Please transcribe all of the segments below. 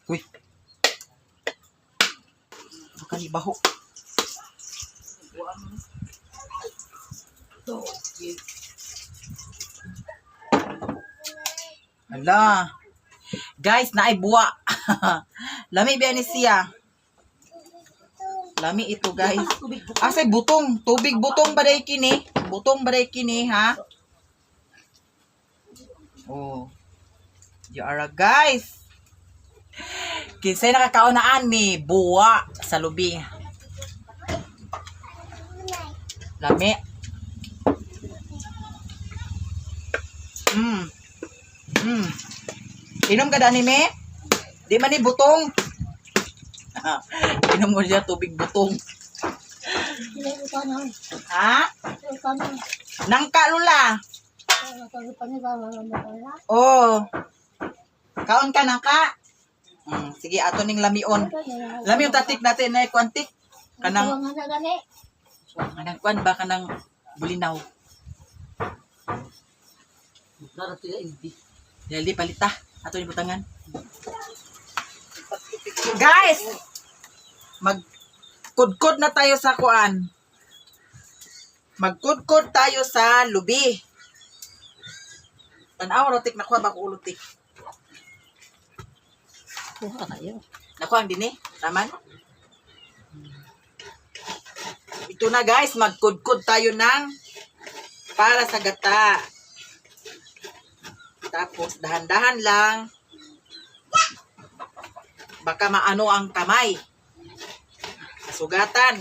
Uy. Baka ni baho. Hala. Guys, naay buwa. Lami biya ni siya. Lami ito, guys. Asay butong, tubig butong ba day kini? Butong ba day kini, ha? Oh. You are a guys. Kinsay nakakaunaan ni buwa sa lubi. Lami. Inom ka dani me? Di man ni butong. Inom mo siya tubig butong. Ha? Nangka lula. Oh. Kaon ka nangka. Sige ato ning lamion. Lamion tatik natin na kuantik. Kanang kanang kuan ba kanang bulinaw. Dali palita. Ato ni butangan. Guys, magkudkod na tayo sa kuan. Magkudkod tayo sa lubi. Tanaw rotik nakuha ba ko ulotik? Kuha kayo. Nakuha ang dini, taman. Ito na guys, magkudkod tayo ng para sa gata. Tapos dahan-dahan lang. Baka maano ang kamay. Kasugatan.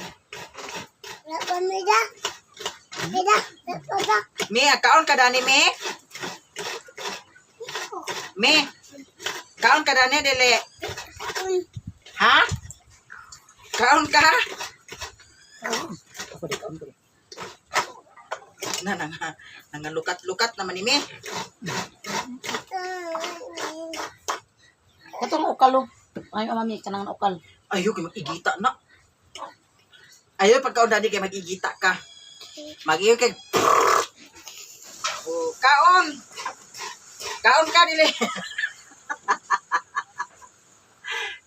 Me, kaon ka dani me? Me. Kaon ka dani dili. Ha? Kaon ka? Ako di kaon ko. Na nang nangalukat-lukat naman ni me. Katong ukal oh. Ay, mami, kanang ukal. Ayo kay mag-igita na. Ayo pagkaon dani kay mag-igita ka. Mag-iyo kay. Oh, kaon. Kaon ka dili.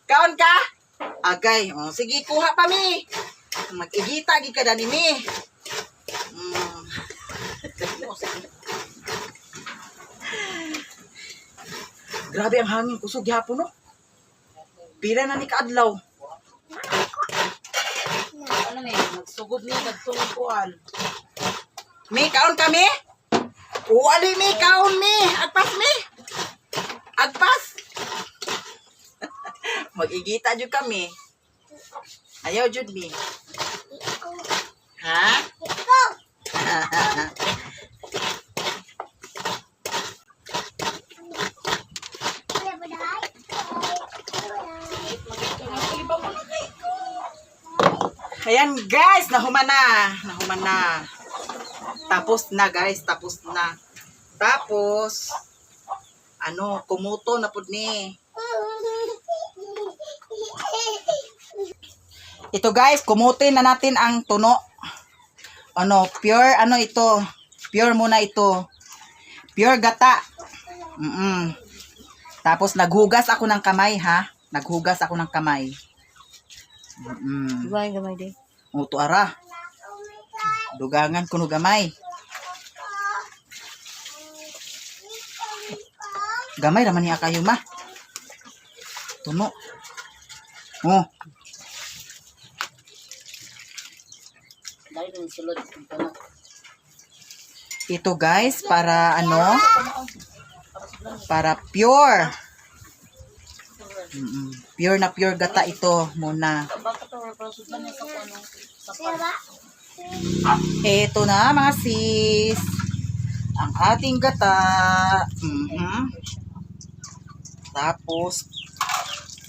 Kaon ka? Agay, oh, sige kuha pa mi. Mag-igita gid ka dani mi. Grabe ang hangin kusog gihapon no. Pila na ni kaadlaw. Ano ni, nagsugod ni kadtong kuan. Mi, kaon kami? Uwali mi, kaon mi. Agpas mi. Agpas. Mag-igita jud kami. Ayaw jud mi. Ha? Ayan guys, nahuman na. Nahuman na. Tapos na guys, tapos na. Tapos, ano, kumuto na pud ni. Ito guys, kumutin na natin ang tuno. Ano, pure ano ito? Pure muna ito. Pure gata. Tapos naghugas ako ng kamay ha. Naghugas ako ng kamay. Gamay gamay di. Uto ara. Dugangan kuno gamay. Gamay raman niya kayo ma. Tuno. Oh, Dali ng sulod tuno. Ito guys para ano? Para pure. Pure na pure gata ito muna. Baka to para sudlan niya sa kuan sa Ito na mga sis. Ang ating gata. Tapos,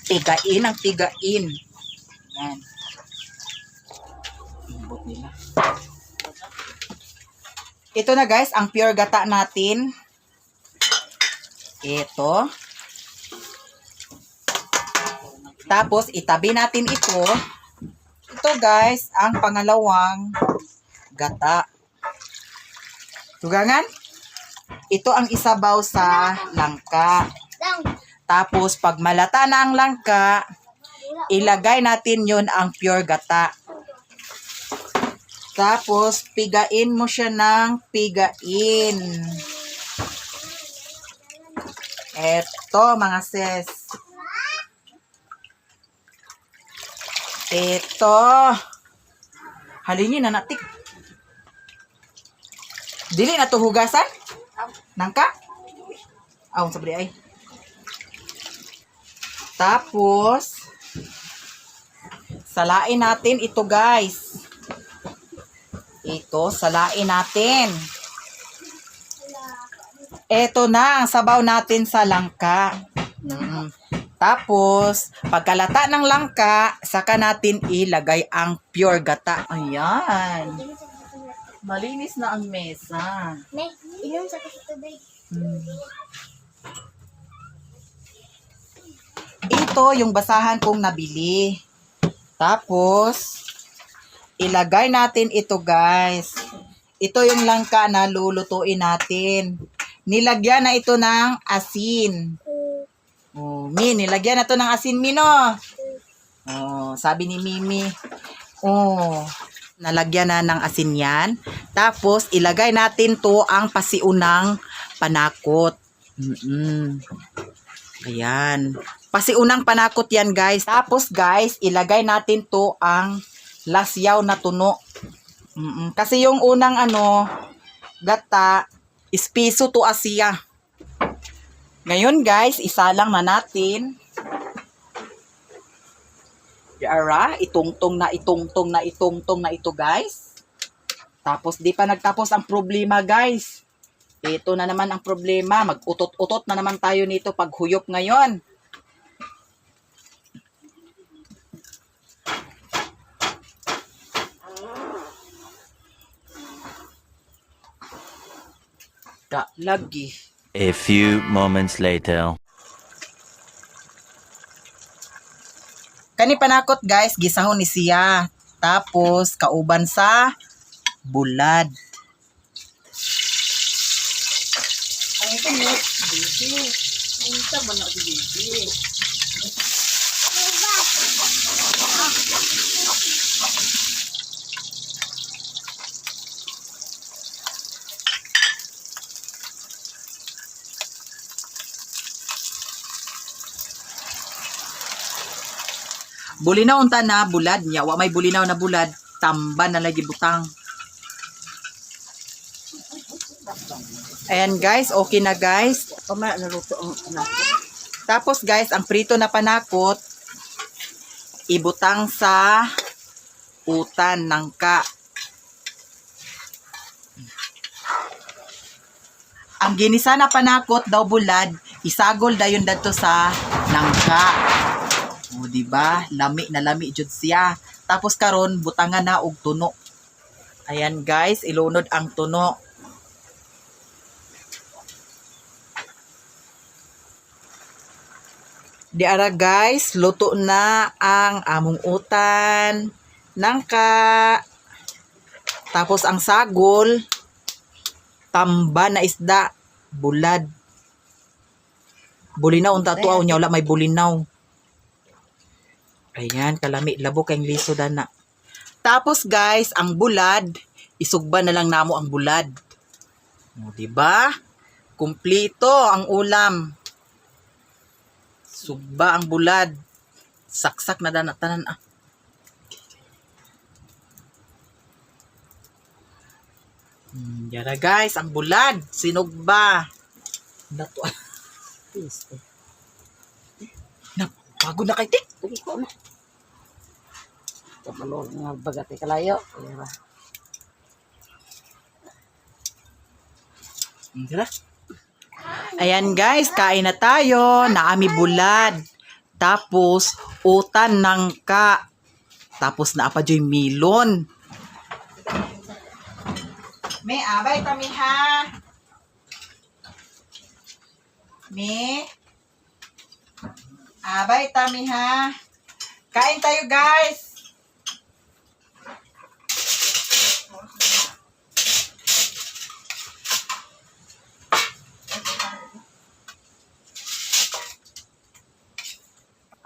tigain ang tigain. Yan. Imbot nila. Ito na guys, ang pure gata natin. Ito. Tapos, itabi natin ito. Ito guys, ang pangalawang gata. Tugangan? Ito ang isabaw sa langka. Tapos, pag malata na ang langka, ilagay natin yun ang pure gata. Tapos, pigain mo siya ng pigain. Eto, mga sis. Eto. Halingin na natik. Dili na to hugasan? Nangka? Aw, sabri ay. Tapos, salain natin ito, guys. Ito, salain natin. Ito na ang sabaw natin sa langka. Tapos, pagkalata ng langka, saka natin ilagay ang pure gata. Ayan. Malinis na ang mesa. May, inom sa kasi tubig. Ito yung basahan kong nabili. Tapos, ilagay natin ito, guys. Ito yung langka na lulutuin natin. Nilagyan na ito ng asin. Oh, Mi, nilagyan na to ng asin, Mi, no? Oh, sabi ni Mimi. Oh, nalagyan na ng asin yan. Tapos, ilagay natin to ang pasiunang panakot. Ayan. Pasiunang panakot yan, guys. Tapos, guys, ilagay natin to ang lasyaw na tuno. Kasi yung unang ano, gata, is piso to asiya. Ngayon, guys, isalang na natin. Yara, itungtong na itungtong na itungtong na ito, guys. Tapos, di pa nagtapos ang problema, guys. Ito na naman ang problema. Mag-utot-utot na naman tayo nito pag huyop ngayon. Da, lagi. A few moments later. Kani panakot, guys, gisahon ni siya. Tapos kauban sa bulad. Ang ito mo, baby. Ang ito ba na si baby? Bulinaw unta na bulad niya, wa may bulinaw na bulad, tamba na lagi butang. Ayan guys, okay na, guys. Pamaya naluto ang anak. Tapos guys, ang prito na panakot, ibutang sa utan ng ka. Ang ginisa na panakot daw bulad, isagol dayon dadto sa nangka. O di ba? Lami na lami jud siya. Tapos karon butangan na og tuno. Ayan guys, ilunod ang tuno. Di ara guys, luto na ang among utan, nangka, tapos ang sagol, tamba na isda, bulad. Bulinaw unta tuaw nya wala may bulinaw. Ayan, kalami labo kay liso dana. Tapos guys, ang bulad, isugba na lang namo ang bulad. O, di ba? Kumpleto ang ulam. Sugba ang bulad. Saksak na dana tanan ah. Yara guys, ang bulad, sinugba. Nato. Please. Na, bago na kay tik. Lagi ko na. Kapalo nga bagat ay kalayo. Kaya ba? Tara. Ayan guys, kain na tayo. Naami bulad. Tapos, utan ng ka. Tapos naa pa joy milon. May abay kami ha. Me. Abay tami ha. Kain tayo, guys.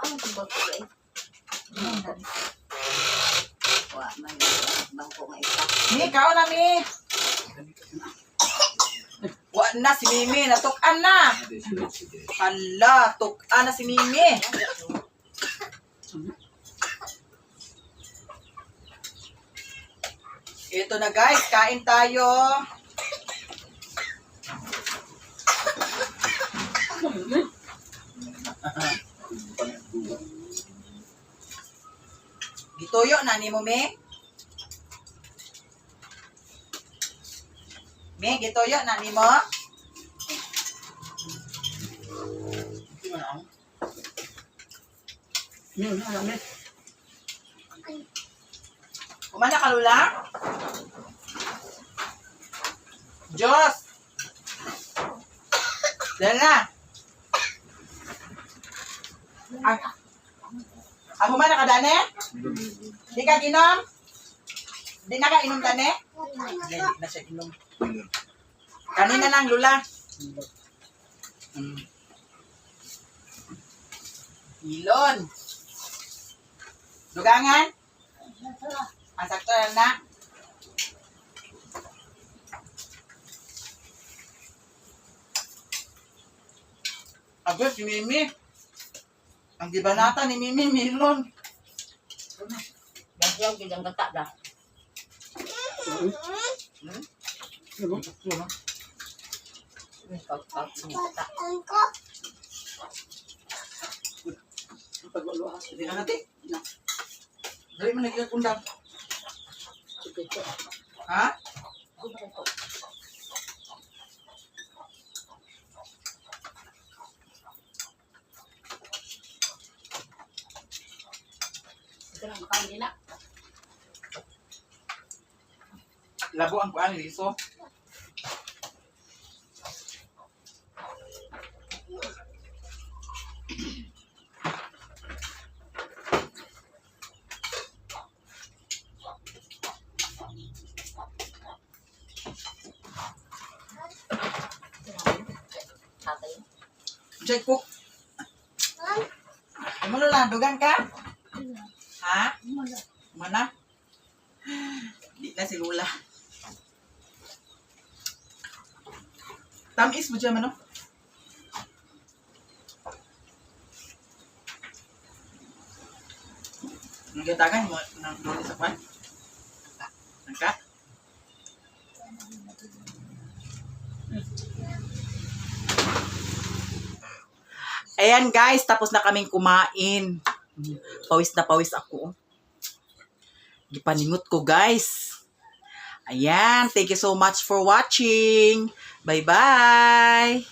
Ang tubag ko eh. Wa man bangko nga isa. Mi, kaon na, Mi. Wa na si Mimi, natukan na. Hala, tukan na si Mimi. Ito na guys, kain tayo. Gituyo na ni mo, Mi. Mi, gituyo na ni mo. Kumana ka, Lula? Diyos! Dala na! Ang, ang humana ka, Dane? Di ka ginom? Di na ka inom, Dane? Hindi, di na siya inom. Kanina lang, Lula. Ilon. Dugangan? Ang sakto na na. Agos, si Mimi. Ang gibanata ni Mimi, Milon. Bagyaw gid ang gata da. Pag gata. Ang ko. Hindi na natin. Dali mo nagkakundang. Ha? Ito lang makain nila. Labo ang kuan, liso. Tatay. Check cook. Ano lang, dugan ka? Ha? Mana? Di na si Lula. Tamis mo dyan, ano? Ang gatagan mo ng dole sa kwan? Nangka? Ayan guys, tapos na kaming kumain. Pawis na pawis ako. Gipaningot ko guys. Ayan, thank you so much for watching. Bye-bye.